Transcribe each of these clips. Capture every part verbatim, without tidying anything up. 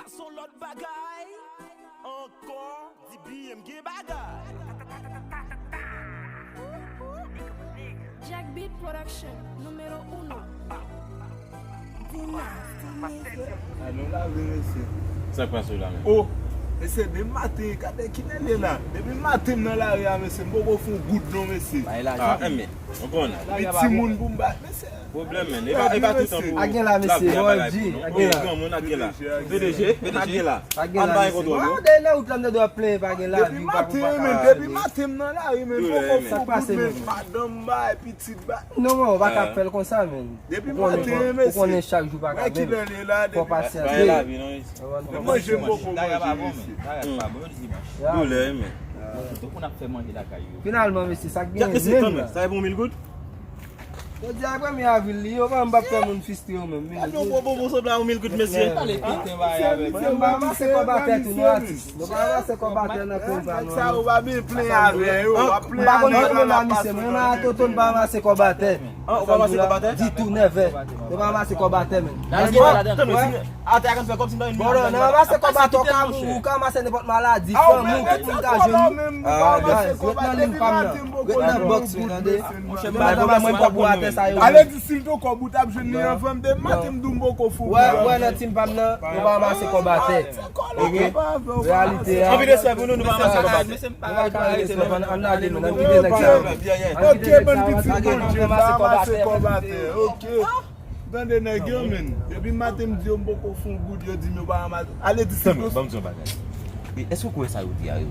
Se yon lòt bagay ankò, di B M gen bagay. Jack Beat Production, numéro uno. Dynasty Music. A nou lave, mesye. Sa k pase la menm? O, mesye, depi maten, gade kilè l ye la. Depi maten m nan lari a, mesye, m poko fè yon goud non, mesye. Bay lajan. Ah, men, ou konnen. Li timoun pou m ba, mesye. Pwoblèm, men. E pa, e pa tout tan pou lavi a bagay pou nou. Granmoun ak gen la. P D G, P D G. Ann bay kontwòl yo. Depi maten, men, depi maten m nan lari, men, m poko fè yon goud, men, madanm m bay, pitit bay. Non, men, ou pa ka fè l konsa, men. Depi maten, mesye. Ou konnen chak jou pa ka menm. Fò pasyante. Manje m poko manje, mesye. Doulè, men. Tout moun ap fè manje lakay yo. Finalman, mesye, sa k genyen menm la. Sa e bon mil goud? Jodi a premye avril li, yo pa m p ap fè moun fristre yo menm. Gade yon gwo bonbon sanble a yon mil goud, mesye. Pale piten bay avèk. Mwen, m pa ranmase kòb atè tou, non, atis. Nou pa ranmase kòb atè nan kwen sa, non. Sa yo pa byen plen avè yo, w ap plen avè yo. M pa konn pale la, misye, mwen, m a tonton, m pa ranmase kòb atè. An, ou pa ranmase kòb atè? Ditou, nèfè. Nou pa ranmase kòb atè, men. Atè a konn fè kòb si m pa yon. Bon, non, nan ranmase kòb atè, ou ka, ou ka ranmase nenpòt maladi, fanmi, tout moun ka jwenn ou. Ah, ret nan liy pa m nan. Ret nan bòks ou, tande. Monchè, m pa ranmase kòb pou atè sa yo. Ale di si l te kòb ou t ap jwenn li anvan m, depi maten m di w m poko fou. Wè, wè, nan tim pa m nan, nou pa ranmase kòb atè. Ok? Reyalite a. Anvi de sè pou nou, nou pa ranmase kòb atè. Nou pa ka rete sou ann lage nou, ann kite nèg sa yo. Ok, bann pitit Bondye, pa ranmase kòb atè. Ok. Tande nèg yo, men. Depi maten m di yo m poko fè yon goud, yo di m yo pa ranmase. Ale di si. Ban m di yon bagay. E èske w kwè sa yo di a yo?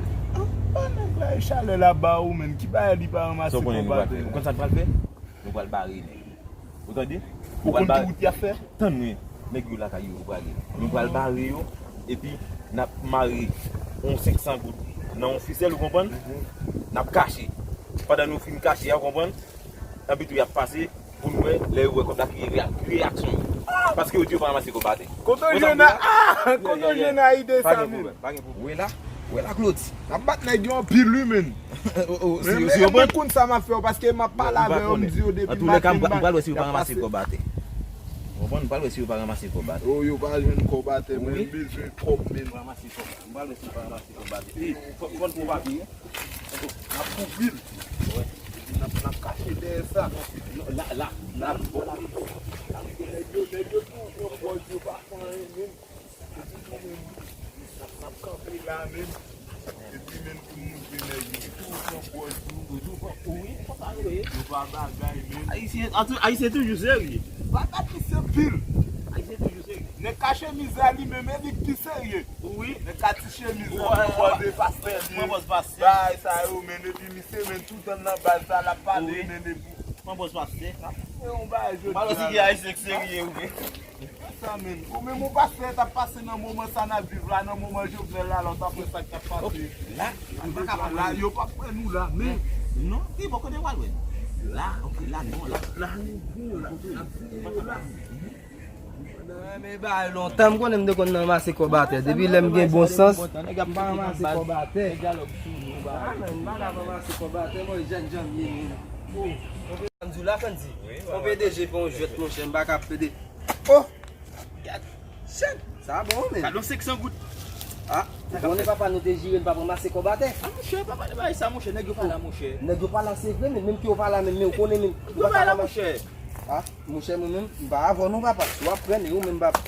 An, nèg la, e chalè la ba ou, men. Ki bagay li pa ranmase kòb atè? Ou konn sa n pral fè? Nou pral bare nèg yo. Ou tande? Ou konn ki wout y ap fè? Tann mwen. Nèg yo lakay yo, yo prale. Nou pral bare yo, epi n ap mare yon senk san goud nan yon fisèl, ou konprann? N ap kache. Pandan nou fin kache a, ou konprann? Nan biten y ap pase, pou nou wè, lè yo wè kòb la, ki reya-, ki reyaksyon yo. Paske yo di yo pa ranmase kòb atè. Kote w jwenn a, ah, kote w jwenn a ide sa menm? Pa gen pwoblèm. Wè la, wè la, Claude. N ap bat nèg yo anpil, wi, men. Men, men, mwen konn sa m ap fè yo, paske m ap pale avè yo, m di yo depi maten m pral wè si yo pa ranmase kòb atè. Ou konprann? M pral wè si yo pa ranmase kòb atè. Oh, yo pa jwenn kòb atè, men m bezwen kòb, men. Ranmase kòb. M pral wè si yo pa ranmase kòb atè. Ey, fò, fò n pran papye. N ap kouvri l. Epi n ap, n ap kache dèyè sa. La, la, la, bon, la. Nèg yo, nèg yo tou pran pòz yo pa fè anyen menm. Epi nou menm, n ap kanpe la menm. Epi menm pou nou vin nèg yo tou pran pòz yo. Toujou pran, wi, konsa nou ye. Yo pa bagay menm. Ayisyen, antou, Ayisyen toujou serye. Pa gad misye pil. Ayisyen toujou serye. Nèg ka chemiz la li menm, e li k pi serye. Wi. Nèg ka ti chemiz la, pran pòz pastè li. Pran pòz pastè. Bagay sa yo, men, epi misye, men, toutan nan baz la, l ap pale, men, epi. Pran pòz pastè. N ap fè yon bagay jodi a. Pale si ki Ayisyen k serye, wi. Sa, men. Ou menm, ou pastè, t ap pase nan moman sa n ap viv la, nan moman Jovenel la, lòt apre sa k t ap pase. La, yo p ap pran nou la, men. Non, ki bò kote w al wè? La, ok, la, non, la. La, nou bon, la. N ap fini yo la. Mwen renmen bagay lontan, m konnen m te konn ranmase kòb atè. Depi lè m gen bon sans, m pa ranmase kòb atè. Ah, men, m pa ka ranmase kòb atè, mwen, jèn janm ye menm. Oh, m di w la, Candy. Yon P D G fè yon jwèt, monchè, m pa ka pede. Oh! Gad, shit! Sa bon, men. Gad yon senk san goud. Ah, ou konnen papa nou te jire n p ap ranmase kòb atè. Ah, monchè, pa pale bagay sa, monchè, nèg yo pa la, monchè. Nèg yo pa la, se vre, men menm ke yo pa la, men, men ou konnen, men yo pa la, monchè. Ah, monchè, mwen menm, m pa avè w non, papa. Si w ap pran, e ou menm, papa.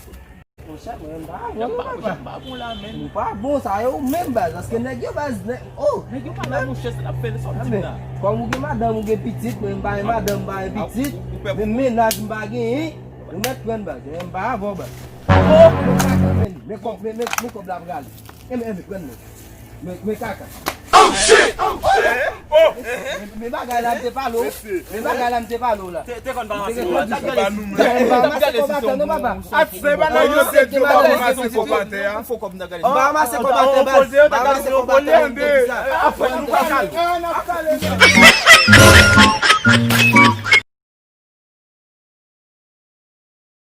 Monchè, mwen menm, m pa avè w non, papa. Monchè, m pa bon la, men. Ou pa bon, sa e ou menm, baz, paske nèg yo, baz, nèg, oh! Nèg yo pa la, monchè, sa n ap fè, sa w di m la. Kòm ou gen madanm, ou gen pitit, mwen, m pa gen madanm, m pa gen pitit, men mennaj, m pa genyen. Ou mèt pran, baz. Men m pa avè w, baz. Oh! Men kòb, men, men, men kòb la prale. Enben, enben, pran non. Men, men kaka. Oh, shit! Oh, shit! Men, men bagay la, m te pale w. Men bagay la, m te pale w la. Te, te konn pa ranse kòb atè. Men m pa ranmase kòb atè non, papa. Atè, se pa nèg yo te di w pa ranmase kòb atè a. M pa ranmase kòb atè, baz. M pa ranmase kòb atè, men m te di sa. Apre nou pa kale.